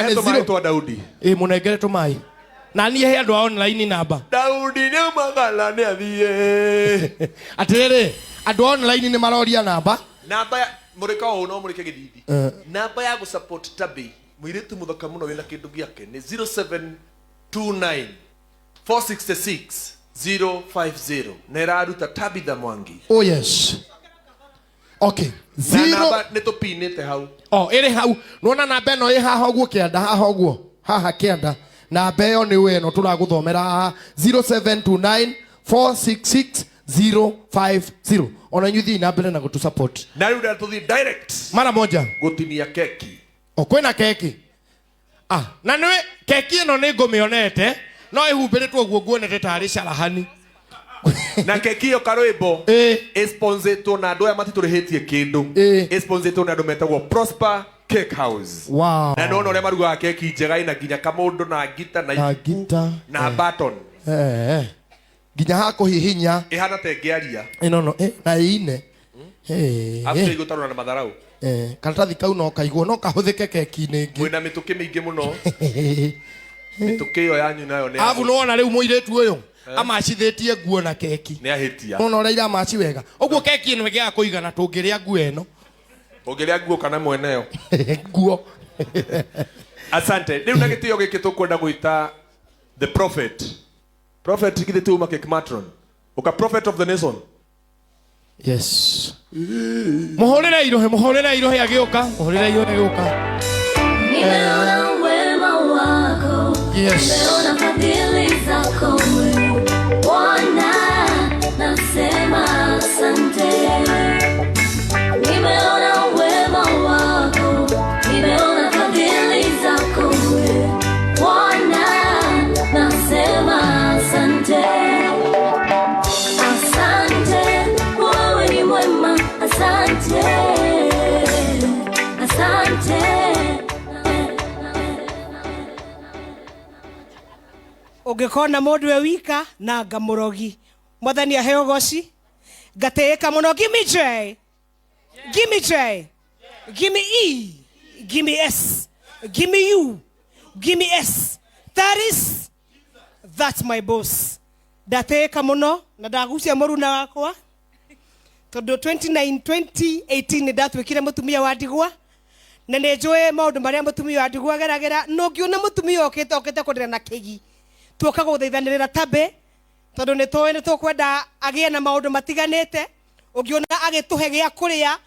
Rehe nĩ tũmaĩ zero twa Daudi. Ĩ, mũnengere tũmaĩ na niĩ he andũ a online namba. Daudi nĩ magala nĩ athiĩ. Atĩrĩrĩ, andũ a online nĩ maroria namba. Namba ya mũrĩka ũũ no mũrĩke gĩthithi. Namba ya gũsupport Tabby, mũirĩtu mũthaka mũno wĩna kĩndũ gĩake, nĩ 0729 466 050 na ĩraruta Tabitha Mwangi. Oh yes, okay. Na zero namba nĩ tũpinĩte hau. O ĩrĩ hau, nona namba ĩno ĩ haha ũguo kĩanda, haha ũguo, haha kĩanda. Namba ĩyo nĩ ĩno tũragũthomera haha, 0729 466 050. Ona inyuĩ thiĩi na mbere na gũtũ support. Na rĩu ndĩra tũthiĩ direct mara moja gũtinia keki. O kwĩna keki. Ah, na nĩ keki ĩno nĩ ngũmĩonete no ĩhumbĩrĩtwo ũguo, nguonete tarĩ carahani. Na keki ĩyo karwĩmbo ĩsponsetwo na andũ aya matitũrĩhĩtie kĩndũ. Ĩsponsetwo nĩ andũ metagwo Prosper Cake House. Na nĩwona ũrĩa marugaga keki njega ĩna nginya kamũndũ na ngita na na ibuku ngita na button. Nginya ha kũhihinya. Ĩhana ta ĩngĩaria. Ĩno no na ĩine. Afu ĩgũtarũra na matharau. Karatathi kau no kaigwo, no kahũthĩke keki-inĩ ĩngĩ. Mwĩna mĩtũkĩ mĩingĩ mũno, mĩtũkĩ ĩyo yanyu nayo nĩ Arabu nĩwona rĩu mũirĩtu ũyũ amacithĩtie nguo na keki. Nĩ ahĩtia. Nona ũrĩa iramaci wega ũguo, keki ĩno ĩngĩaga kũigana tũngĩrĩa nguo ĩno. Ũngĩrĩa nguo kana mweneyo? Nguo. Asante. Rĩu na gĩtĩo gĩkĩ tũkwenda gwĩta the prophet. Prophet githĩ tiuma cake matron ũka, prophet of the nation. Yes, mũhũrĩre irohe, mũhũrĩre irohe agĩũka, mũhũrĩre irohe agĩũka. Nimeona wema wako, nimeona fadhili zako wewe Bwana, nasema asante. Nimeona wema wako, nimeona fadhili zako wewe Bwana, nasema asante. Asante, wewe ni mwema, asante, asante. Ũngĩkona mũndũ e wika na ngamũrogi, Mwathani aheo goci, ngatĩĩka mũno. Give me J, give me J, give me E, give me S, give me U, give me S. That is, that's my boss. Ndatĩĩka mũno na ndagucia mũruna wakwa tondũ 29 2018 nĩ ndatuĩkire mũtumia wa ndigwa na nĩ njũĩ maũndũ marĩa mũtumia wa ndigwa ageragĩra. No ngĩona mũtumia okĩte okĩte kũrĩra na kĩgi, tuoka gũthaithanĩrĩra Tabby tondũ nĩ tũĩ nĩ tũkwenda agĩe na maũndũ matiganĩte. Ũngĩona agĩtũhe gĩa kũrĩa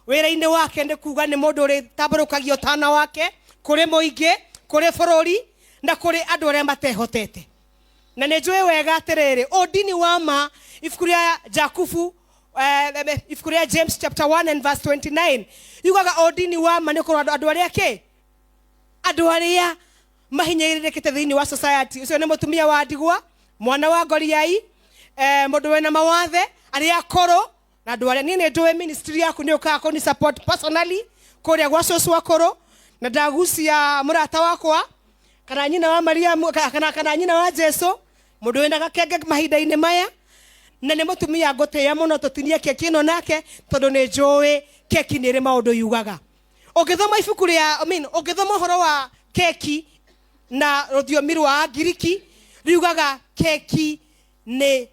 wĩra-inĩ wake, nĩ kuga nĩ mũndũ ũrĩtambũrũkagia ũtana wake kũrĩ mũingĩ, kũrĩ bũrũri na kũrĩ andũ arĩa matehotete. Na nĩ njũĩ wega atĩrĩrĩ, ũndini wa ma, ibuku rĩa Jakubu, ibuku rĩa James chapter 1 and verse 29 yugaga ũndini wa ma nĩ ũkorwo andũ arĩa kĩ, andũ arĩa mahinyĩrĩrĩkĩte thĩinĩ wa society. Ũcio nĩ mũtumia wa ndigwa, mwana wa ngoriai, mũndũ wĩna mawathe, arĩa akũrũ na andũ arĩa. Niĩ nĩ njũĩ ministry yaku nĩ ũkaga kũni support personally kũrĩa gwa cũcũ akũrũ, na ndagucia mũrata wakwa kana nyina wa Mariamu kana nyina wa Jesu, mũndũ wĩna gakenge mahinda-inĩ maya na nĩ mũtumia ngũtĩĩa mũno. Tũtinie keki ĩno nake tondũ nĩ njũĩ keki nĩ ĩrĩ maũndũ yugaga. Ũngĩthoma ibuku rĩa, I mean, ũngĩthoma ũhoro wa keki na rũthiomi rwa Ngiriki, riugaga keki nĩ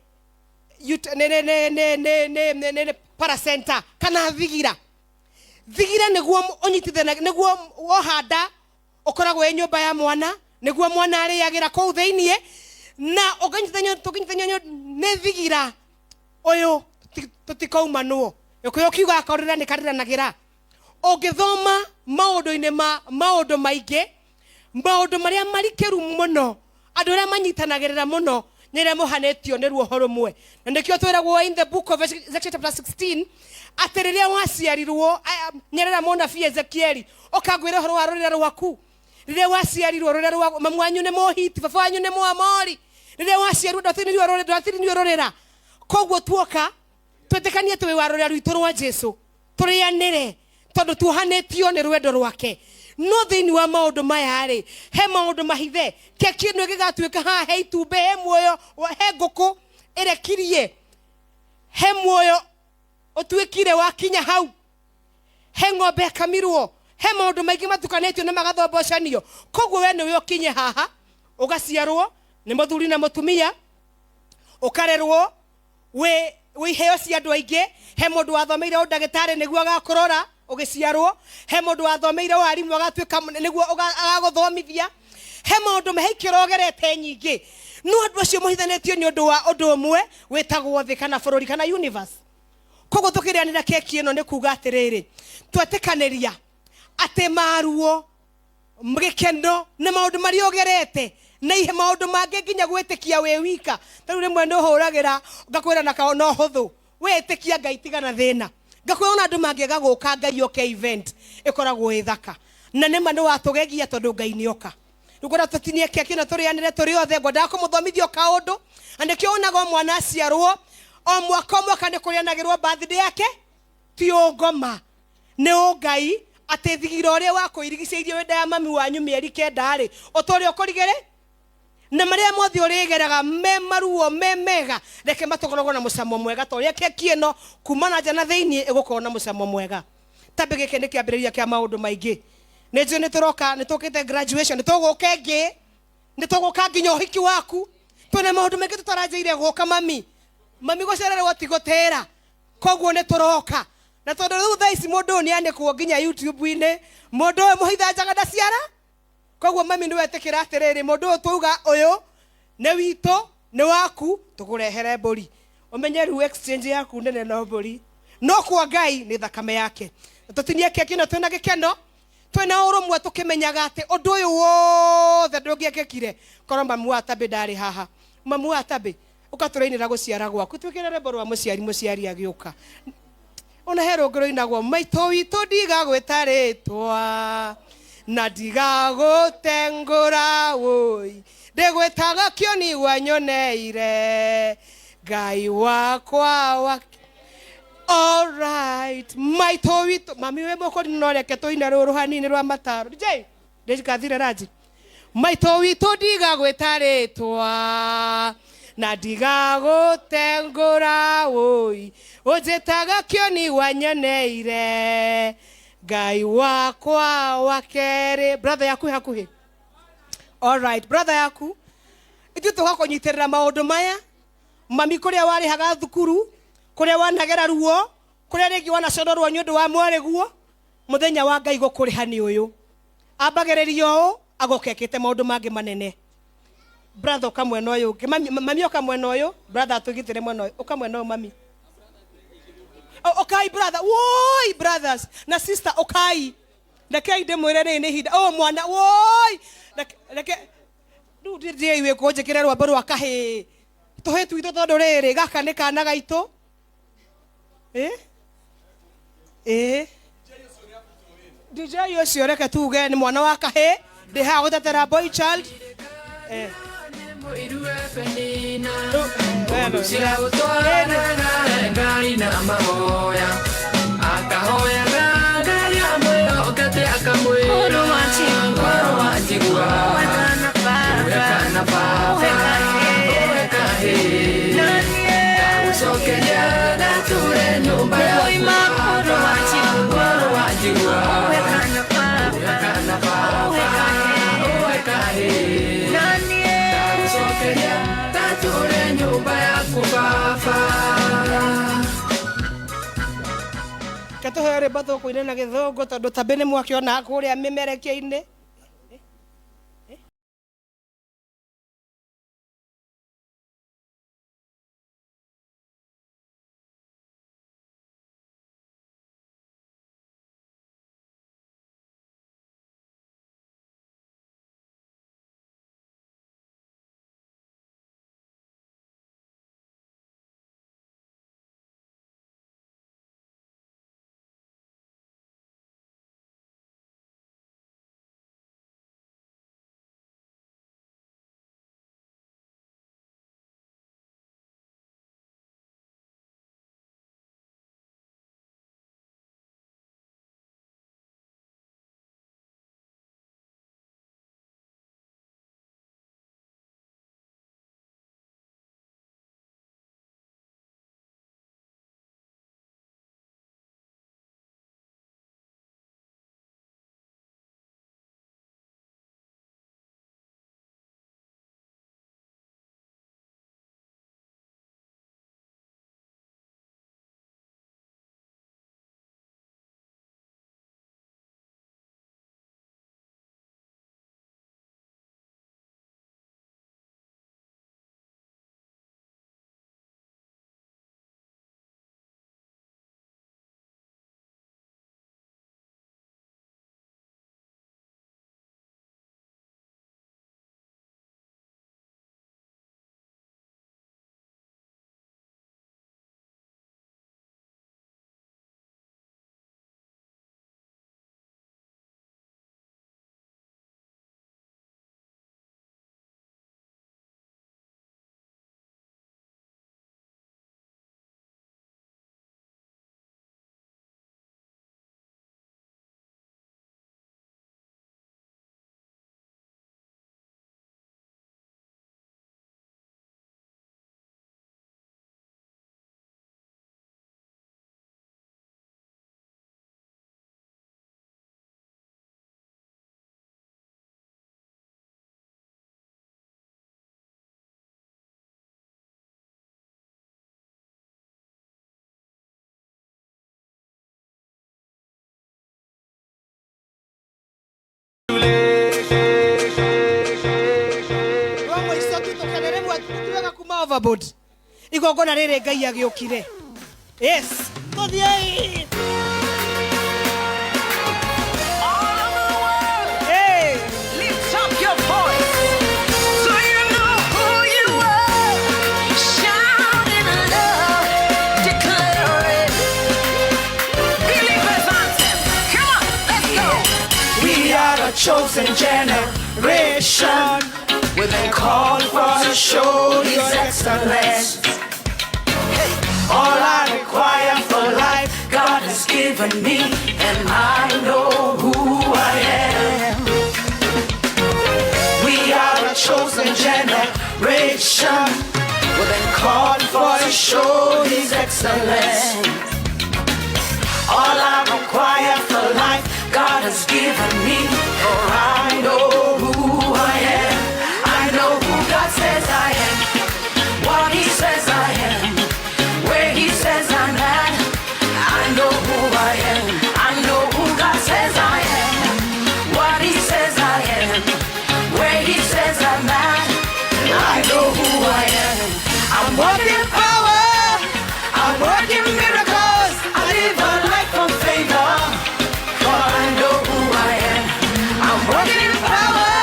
nĩ placenta kana thigira. Thigira nĩguo ũnyitithana, nĩguo wohanda ũkoragwo ĩ nyũmba ya mwana, nĩguo mwana arĩagĩra kũu thĩiniĩ, na ũngĩnyitithanio, tũngĩnyitithanio nĩ thigira ũyũ, tũtikaumanwo. Gĩkũyũ kiugaga karũrĩra nĩ karĩranagĩra. Ũngĩthoma maũndũ-inĩ ma maũndũ maingĩ, maũndũ marĩa marikĩru mũno, andũ arĩa manyitanagĩrĩra mũno nĩ arĩa mohanĩtio nĩ ruoho rũmwe. Na nĩkĩo twĩragwo in the book of Ezekiel chapter 16 atĩ rĩrĩa waciarirwo, nyerera mũnabii Ezekieli, ũkangwĩra ũhoro wa rũrĩra rwaku rĩrĩa waciarirwo, rũrĩra rwa mamu wanyu nĩ Mũhiti, baba wanyu nĩ Mũamori. Rĩrĩa waciarirwo ndwatinirio rũrĩra, ndwatinirio rũrĩra. Koguo tuoka twĩtĩkanie atĩ wĩ wa rũrĩra rwitũ rwa Jesu, tũrĩanĩre tondũ tuohanĩtio nĩ rwendo rwake. No thĩinĩ wa maũndũ maya rĩ, he maũndũ mahithe. Keki ĩno ĩgĩgatuĩka haha he itumbĩ, he muoyo, he ngũkũ ĩrekirie, he muoyo ũtuĩkire wakinya hau, he ng'ombe ĩkamirwo, He maũndũ maingĩ matukanĩtio na magathombocanio. Koguo we nĩwe ũkinye haha, ũgaciarwo nĩ mũthuri na mũtumia, ũkarerwo wĩ iheo cia andũ aingĩ. He mũndũ wathomeire ũndagĩtarĩ nĩguo agakũrora ũgĩciarwo, he mũndũ wathomeire warimũ agatuĩka nĩguo agagũthomithia, he maũndũ he ikĩro ũgerete nyingĩ. No andũ acio mũhithanĩtio nĩ ũndũ wa ũndũ ũmwe wĩtagwo thĩ kana bũrũri kana universe. Koguo tũkĩrĩanĩra keki ĩno nĩ kuga atĩrĩrĩ, twetĩkanĩria atĩ maruo, gĩkeno na maũndũ marĩa ũgerete na ihe maũndũ mangĩ nginya gwĩtĩkia wĩ wika. Ta rĩu rĩmwe nĩ ũhũragĩra ngakwĩra na kao no hũthũ, wĩtĩkia Ngai tigana thĩna. Ngakwĩra ona andũ mangĩaga gũka Ngai oke event ĩkoragwo ĩ thaka. Na nĩma nĩ watũgegia tondũ Ngai nĩ oka. Rĩu ngwenda tũtinie keki ĩno tũrĩanĩre tũrĩ othe, ngwendaga kũmũthomithia o kaũndũ. Na nĩkĩo wonaga o mwana aciarwo, o mwaka o mwaka nĩ kũrĩanagĩrwo birthday yake, ti ũngoma, nĩ ũngai atĩ thigira ũrĩa wakũirigicĩirie wĩ nda ya mami wanyu mĩeri 9 rĩ, ũtũre ũkũrigĩrĩ na marĩa mothe ũrĩgeraga me maruo me mega, reke matũkoragwo na mũcamo mwega ta ũrĩa keki ĩno kuma na nja na thĩiniĩ ĩgũkorwo na mũcamo mwega. Tambĩ gĩkĩ nĩ kĩambĩrĩria kĩa maũndũ maingĩ. Nĩ njũĩ nĩ tũroka, nĩ tũkĩte graduation, nĩ tũgũka ĩngĩ, nĩ tũgũka nginya ũhiki waku. Twĩna maũndũ maingĩ tũtaranjĩire gũka mami. Mami gũcererwo ti gũtĩra. Koguo nĩ tũroka. Na tondũ rĩu thaa ici mũndũ ũyũ nĩ anĩkwo nginya YouTube-inĩ, mũndũ ũyũ mũhithanjaga ndaciara. Koguo mami nĩ wetĩkĩra atĩrĩrĩ, mũndũ ũyũ twauga ũyũ nĩ witũ, nĩ waku, tũkũrehere mbũri. Ũmenye rĩu exchange yaku nene no mbũri. No kwa Ngai nĩ thakame yake. Tũtinie keki ĩno twĩna gĩkeno, twĩna ũrũmwe tũkĩmenyaga atĩ ũndũ ũyũ wothe ndũngĩekĩkire korwo mamu wa Tabĩ ndarĩ haha. Mamu wa Tabĩ, ũkatũrainĩra gũciara gwaku, twĩkĩre rwĩmbo rwa mũciari, mũciari agĩũka. Ona he rũngĩ rũinagwo, maitũ witũ ndigagwĩta rĩtwa na ndigagũtengũra wũi, ndĩgwĩtaga kĩoni wanyoneire Ngai wakwa wa. All right, maitũ witũ, mami wĩ mũkũri no reke tũine rũrũ hanini rwa mataro. DJ, ndĩkathire ranji. Maitũ witũ ndigagwĩta rĩtwa na ndigagũtengũra wũi, ũnjĩtaga kĩoni wanyoneire Ngai wakwa wa kerĩ. Brother yaku hakuhĩ. All right, brother yaku, ithuĩ tũgakũnyitĩrĩra maũndũ maya. Mami kũrĩa warĩhaga thukuru, kũrĩa wanagera ruo, kũrĩa rĩngĩ wanaconorwo nĩ ũndũ wa mwarĩguo, mũthenya wa Ngai gũkũrĩha nĩ ũyũ. Ambagĩrĩria ũũ, agoka ekĩte maũndũ mangĩ manene. Brother ũka mwena ũyũ ũngĩ, mami, mami ũka mwena ũyũ, brother atũgitĩre mwena ũyũ, ũka mwena ũyũ mami. Ũkai brother, woi brothers na sister ũkai. Rekei ndĩmwĩre rĩrĩ nĩ ihinda, oh mwana, woi. Reke rĩu ndiĩ kũnjĩkĩre rwambo rwa kahĩĩ. Tũhĩĩ twitũ tondũ rĩrĩ gaka nĩ kana gaitũ. DJ ũcio reke tuge nĩ mwana wa kahĩĩ, ndĩ haha gũtetera boy child. Ketũheo rwĩmbo tũkũina na gĩthũngũ tondũ Tabĩ nĩ mwakĩona kũrĩa mĩmerekia-inĩ. Overboard. Igongona rĩrĩ Ngai agĩũkire. Yes, tũthiĩi. Hey. Lift up your voice so you know who you are. Shout in love, declare it. Believers anthem. Come on, let's go. We are a chosen generation. We've been called for to show His excellence. Hey, All I require for life, God has given me, and I know who I am. We are a chosen generation. We've been called for to show His excellence. All I require for life, God has given me, for I know who I am. I know who God says I am, what He says I am, where He says I'm at. I know who I am. I know who God says I am, what He says I am, where He says I'm at. I know who I am. I'm walking power. I'm working miracles. I live a life of favor. For I know who I am. I'm working in power.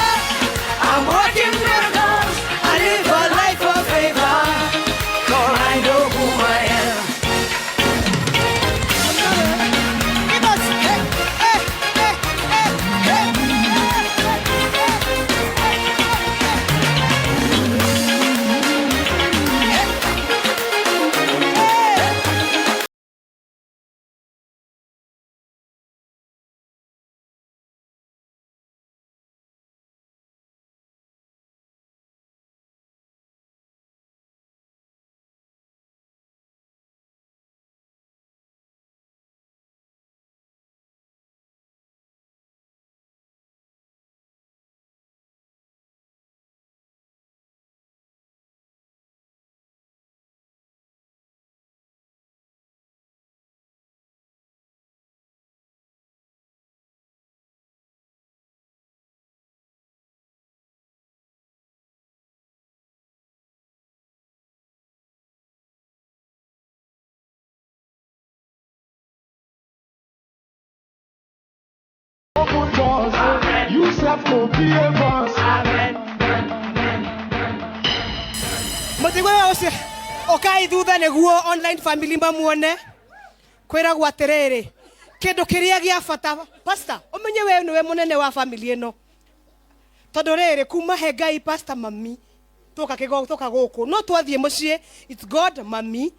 I'm working miracles. I live a life of favor. For I know who I am. Give us. Hey, hey, hey, hey, hey, hey, hey, hey. Open doors. You self go be a boss. Mũtigwe ũcio ũkai thutha nĩguo online family mamuone. Kwĩragwo atĩrĩrĩ, kĩndũ kĩrĩa gĩa bata, pastor, ũmenye we nĩwe mũnene wa family ĩno, tondũ rĩrĩ kuma he Ngai, pastor, mami tũka kĩgo tũka gũkũ no twathiĩ mũciĩ, it's God, mami.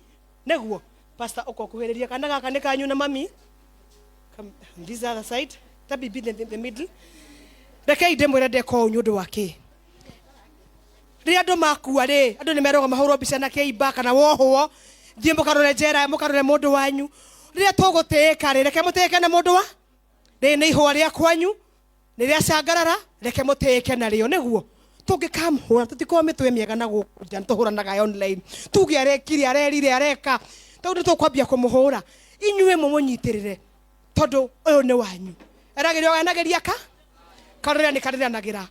Nĩguo pastor ũkokuhĩrĩria kana gaka nĩ kanyu na mami. Come this other side, tabi be the middle. Rekei ndĩmwĩre ndeka ũũ nĩ ũndũ wa kĩ. Rĩrĩa andũ makua rĩ, andũ nĩ meragwo mahũrwo mbica na kĩimba kana wohwo, thiĩ mũkarore njera, mũkarore mũndũ wanyu. Rĩrĩa tũgũtĩĩka rĩ, reke mũtĩĩke na mũndũ wa rĩrĩ nĩ ihũa rĩa kwanyu, nĩ rĩa cangarara, reke mũtĩĩke narĩo. Nĩguo tũngĩkamũhũra tũtikorwo mĩtwe mĩega na gũkũ nja nĩtũhũranaga online, tuge arekire, arerire, areka tondũ nĩtũkwambia kũmũhũra. Inyuĩ mũmũnyitĩrĩre tondũ ũyũ nĩ wanyu. Eragĩrio anagĩria ka karĩra nĩ karĩranagĩra,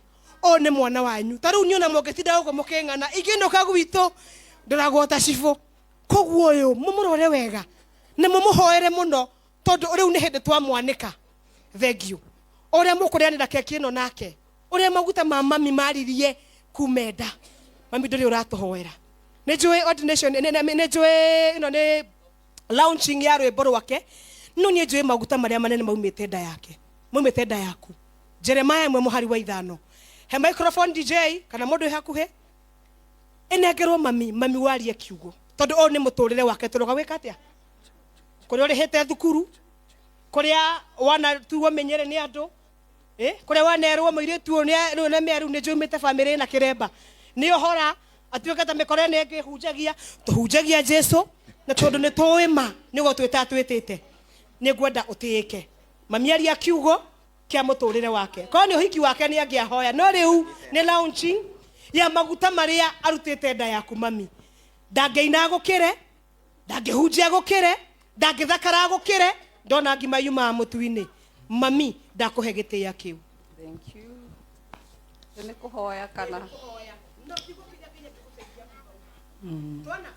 ũyũ nĩ mwana wanyu. Ta rĩu niĩ ona mũngĩtinda gũkũ mũkĩng'ana, ingĩinũka gwitũ ndoragwo ta cibũ. Koguo ũyũ mũmũrore wega na mũmũhoere mũno, tondũ rĩu nĩ hĩndĩ twamwanĩka. Thank you. Ũrĩa mũkũrĩanĩra keki ĩno nake, ũrĩa maguta ma mami maririe kumenda mami ndũrĩ ũratũhoera. Nĩ njũĩ ordination, nĩ njũĩ ĩno nĩ launching ya rwĩmbo rwake, no niĩ njũĩ maguta marĩa manene maumĩte nda yake, maumĩte nda yaku. Jeremiah 1:5. He microphone DJ kana mũndũ wĩ hakuhĩ ĩnengerwo mami. Mami warie kiugo, tondũ ũyũ nĩ mũtũrĩre wake. Tũroga gwĩka atĩa kũrĩa ũrĩhĩte thukuru, kũrĩa wanatuo menyere nĩ andũ, kũrĩa wanerwo mũirĩtu ũyũ rĩu nĩ mĩaru, nĩ njũmĩte bamĩrĩ na kĩremba nĩ ũhora atuĩke ta mĩkora ĩno ĩngĩ ĩhunjagia. Tũhunjagia Jesu na tondũ nĩ tũĩ ma nĩguo twĩta twĩtĩte. Nĩ ngwenda ũtĩĩke mami aria kiugo kĩa mũtũrĩre wake. Korwo nĩ ũhiki wake nĩ angĩahoya, no rĩu nĩ launching ya maguta marĩa arutĩte nda yaku. Mami ndangĩina gũkĩre, ndangĩhunjia gũkĩre, ndangĩthakara gũkĩre, ndona ngima yumaga mũtu-inĩ. Mami, ndakũhe gĩtĩya kĩu. Thank you. Nĩ kũhoya kana? Twana.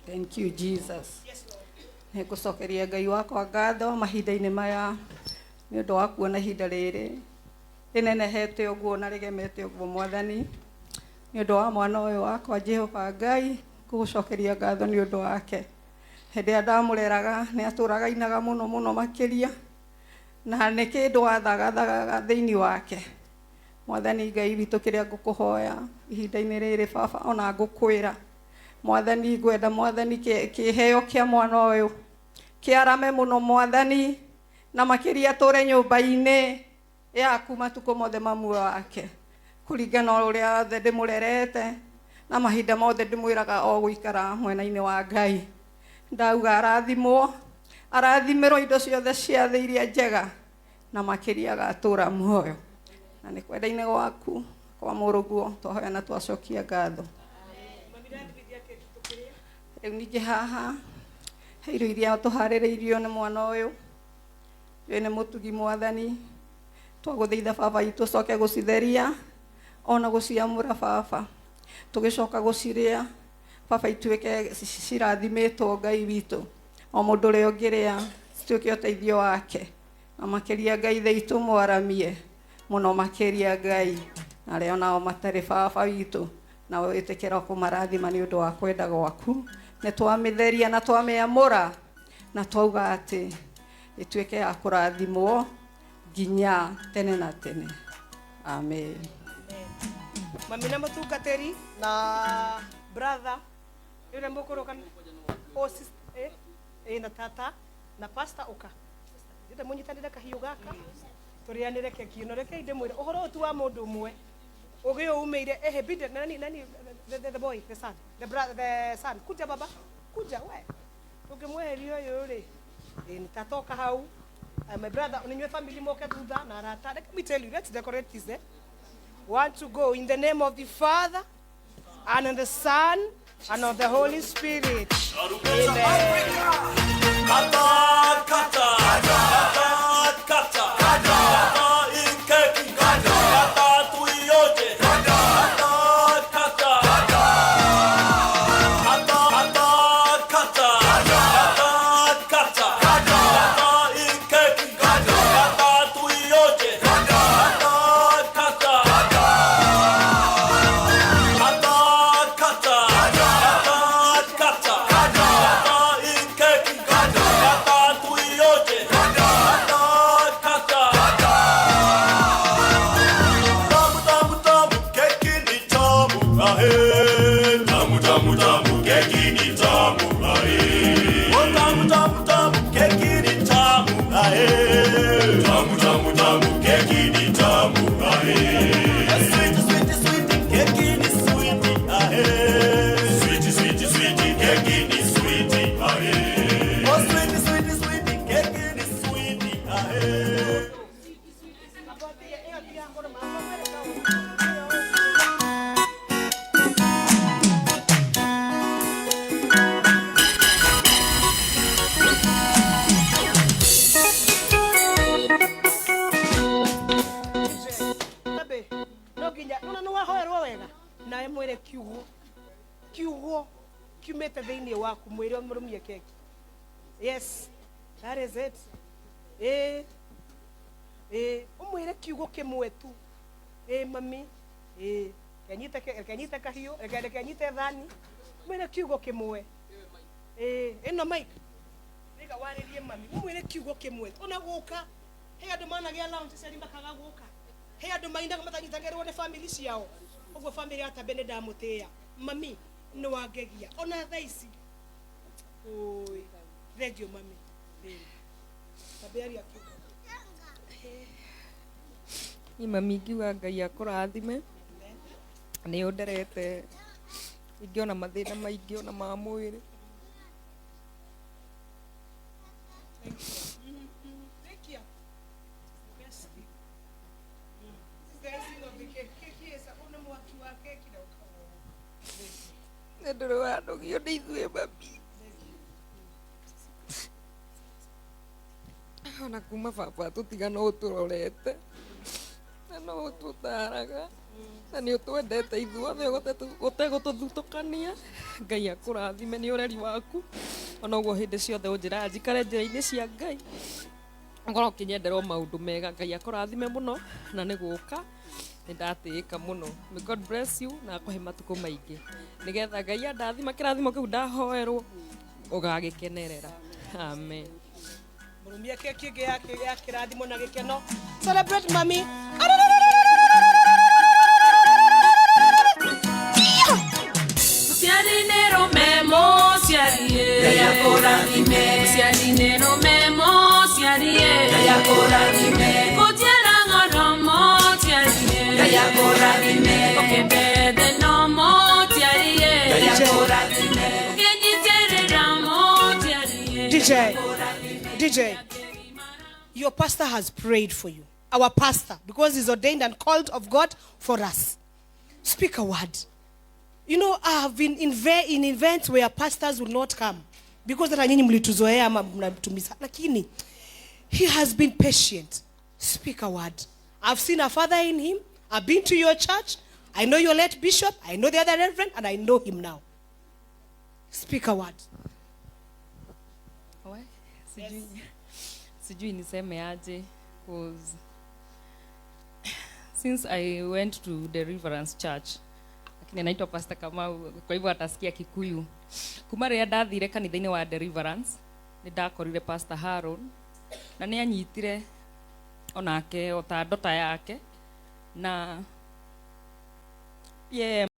Thank you, Jesus. Nĩ ngũcokeria Ngai wakwa ngatho mahinda-inĩ maya nĩ ũndũ wa kuona ihinda rĩrĩ rĩnenehete ũguo na rĩgemete ũguo, Mwathani, nĩ ũndũ wa mwana ũyũ wakwa. Jehova Ngai, ngũgũcokeria ngatho nĩ ũndũ wake. Hĩndĩ ĩrĩa ndamũreraga, nĩ atũraga inaga mũno mũno makĩria, na nĩ kĩndũ wathagathaga thĩinĩ wake. Mwathani Ngai witũ, kĩrĩa ngũkũhoya ihinda-inĩ rĩrĩ, Baba, ona ngũkwĩra, Mwathani, ngwenda, Mwathani, kĩheo kĩa mwana ũyũ kĩarame mũno, Mwathani, na makĩria tũre nyũmba-inĩ yaku matukũ mothe ma muoyo wake, kũringana na ũrĩa othe ndĩmũrerete na mahinda mothe ndĩmwĩraga o gũikara mwena-inĩ wa Ngai. Ndauga arathimwo, arathimĩrwo indo ciothe cia thĩ iria njega, na makĩria agatũra muoyo na nĩ kwenda-inĩ gwaku kwa mũrũguo twahoya na twacokia ngatho. Rĩu ningĩ haha he irio iria tũharĩrĩirio nĩ mwana ũyũ. Ũyũ nĩ mũtugi. Mwathani, twagũthaitha, Baba itũ, ũcoke gũcitheria ona gũciamũra, Baba, tũgĩcoka gũcirĩa, Baba, ituĩke cirathimĩtwo. Ngai witũ, o mũndũ ũrĩa ũngĩrĩa cituĩke ũteithio wake, na makĩria, Ngai ithe itũ, mwaramie mũno makĩria, Ngai, na arĩa onao matarĩ, Baba witũ, na wĩtĩkĩra kũmarathima nĩ ũndũ wa kwenda gwaku. Nĩ twamĩtheria na twamĩamũra na twauga atĩ ĩtuĩke ya kũrathimwo nginya tene na tene. Amen. Mami na mũtungatĩri na brother ũrĩa mũkũrũ kana o sister, na tata na pastor, ũka ndĩrenda mũnyitanĩre kahiũ gaka tũrĩanĩre keki ĩno. Rekei ndĩmwĩre ũhoro ũyũ ti wa mũndũ ũmwe, ũgĩ ũyũ umĩire ehe bide nani nani, the boy, the son, the brother, the son. Kuja, baba, kuja we, tũngĩmweheria ũyũ rĩ, ĩ nĩ tatoka hau. My brother, ninywe family moke thutha na arata. Let me tell you, let's decorate this, eh? One to go. In the name of the Father and of the Son and of the Holy Spirit. Amen. Kata, kata, kata, kata, kata ikeki, kata tuioje, kata, kata, kata, kata, kata, kata, kata, kata ikeki, kata tuioje, kata, kata, kata, kata, kata, kata, kata ikeki, kata tuioje, kata, kata, tamu, tamu, tamu, keki ni tamu, ahe, tamu, tamu, tamu, keki ni tamu, ahe, oh, tamu, tamu, tamu, keki ni tamu, ahe, tamu, tamu, tamu, keki ni tamu, ahe, sweet, sweet, sweet, keki ni sweet, ahe, sweet, sweet, sweet, keki ni sweet, ahe, oh, sweet, sweet, sweet, keki ni sweet, ahe. Tabe, no nginya nona nĩ wahoerwo wega nawe mwĩre kiugo kiugo kiumĩte thĩinĩ waku, mwĩre mũrũmie keki. Yes, that is it. Ĩ ũmwĩre kiugo kĩmwe tu. Ĩ mami, ĩ kenyite kenyite kahiũ, reke kenyite thani, mwĩre kiugo kĩmwe. Ĩ ĩno mic rĩga warĩrie mami, ũmwĩre kiugo kĩmwe. Ona gũka he andũ managĩa lounge ciari makaga gũka, he andũ mainaga matanyitagĩrwo nĩ family ciao. Ũguo family ya Tabe nĩ ndamũtĩĩa. Mami, nĩ wangegia ona thaa ici. Ũĩ, thank you, mami. Ĩ, Tabe, aria kiugo. Niĩ mami ingiuga Ngai akũrathime, nĩ ũnderete ingĩona mathĩna maingĩ ona ma mwĩrĩ. Thank you. Best. This is the icing of the cake. Cake is a mwaki wa keki na ũkawa. Nĩ ndũrĩ wanogio nĩ ithuĩ, mami. Ona kuma baba tũtigana ũtũrorete na No ũtũtaraga na nĩ ũtwendete ithuothe ũtegũtũthutũkania. Ngai akũrathime nĩ ũreri waku, ona ũguo hĩndĩ ciothe ũnjĩraga njikare njĩra-inĩ cia Ngai, ũkorwo ũkĩnyendera o maũndũ mega. Ngai akũrathime mũno, na nĩ gũka nĩ ndatĩĩka mũno. May God bless you na akũhe matukũ maingĩ, nĩgetha Ngai andathima kĩrathimo kĩu ndahoerwo ũgagĩkenerera. Amen. Mũrũmia keki ĩngĩ ya kĩrathimo na gĩkeno. Celebrate mami. Mũciari nĩ rũme, mũciari ĩ. Ngai akũrathime. Mũciari nĩ rũme, mũciari ĩ. Ngai akũrathime. Gũtiara ng'oro, mũciari ĩ. Ngai akũrathime. Ũkĩmbethe no mũciari ĩ. Ngai akũrathime. Ũkĩnyitĩrĩra mũciari ĩ. DJ, DJ, your pastor has prayed for you. Our pastor, because he's ordained and called of God for us. Speak a word. I have been in events where pastors will not come because hata nyinyi mlituzoea ama mnatumisa. Lakini he has been patient. Speak a word. I've seen a father in him. I've been to your church. I know your late bishop. I know the other reverend, and I know him now. Speak a word. We, sijui niseme aje, 'cause since I went to Deliverance Church, lakini anaitwa Pastor Kamau, kwa hivyo atasikia Kikuyu. Kuma rĩrĩa ndathire kanitha-inĩ wa Deliverance, nĩ ndakorire Pastor Haron na nĩ anyitire onake o ta ndota yake na yeah.